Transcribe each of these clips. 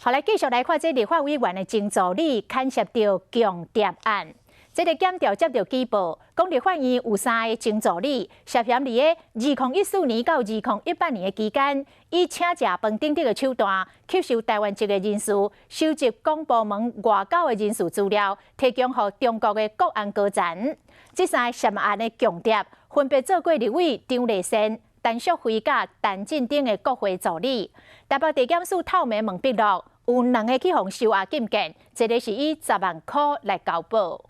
好，來繼續來看這立法委員的前助理牽涉著共諜案。這个檢調接著舉報，講立法院有三个前助理涉嫌佇咧2014年到2018年的期間，以請食飯等等的手段，吸收台灣籍的人士，收集公部門外交的人事資料，提供予中國的國安高層。這三个涉案的共諜，分別做過立委張麗善、陳淑慧佮陳進鼎的國會助理。台北地檢署透明問筆錄，有兩个去予收押禁見，一个是以10萬箍來交保。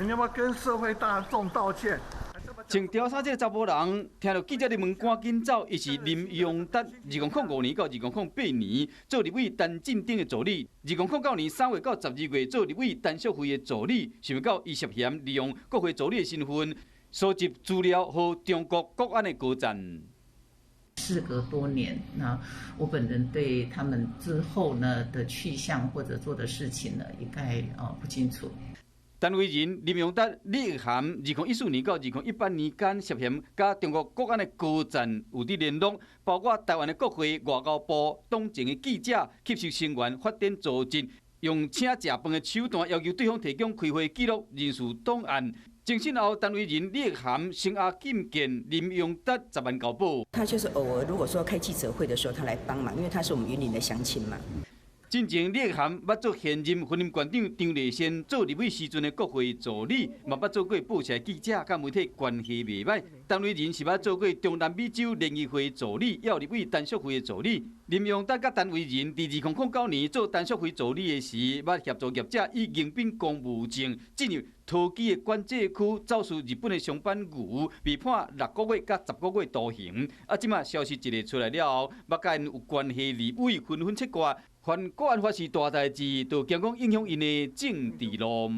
你要不要跟社會大眾道歉？穿貂衫這个查埔人，聽著記者咧問，趕緊走。伊是林榮達，2005年到2008年做立委陳進鼎的助理，2009年3月到12月做立委陳淑慧的助理。想袂到伊涉嫌利用國會助理的身份，收集資料予中國國安的高層。事隔多年，那我本人對他們之後呢的去向或者做的事情呢，一概不清楚。陳惟仁、林榮達、李玉涵，2014年到2018年間涉嫌佮中國國安的高層有佇聯絡，包括台灣的國會、外交部、黨前的記者、吸收成員、發展組織，用請食飯的手段要求對方提供開會記錄、人事檔案。偵訊後，陳惟仁、李玉涵聲押禁見，林榮達10萬交保。他就是偶爾如果說開記者會的時候，他來幫忙，因為他是我們雲林的鄉親嘛。進前李玉涵捌做現任雲林縣長張麗善做立委時陣的國會助理，嘛捌做過報社記者，佮媒體關係袂䆀。陳惟仁是捌做過中南美洲聯誼會助理，也有立委陳淑慧的助理。林榮達佮陳惟仁佇2009年做陳淑慧助理的時，捌協助業者以迎賓公務證進入桃機的管制區，走私日本的松板牛，被判6個月佮10個月徒刑。啊，這馬消息一个出來了後，捌佮𪜶有關係立委紛紛切割。犯國安法是大代誌，就驚講影響𪜶的政治路。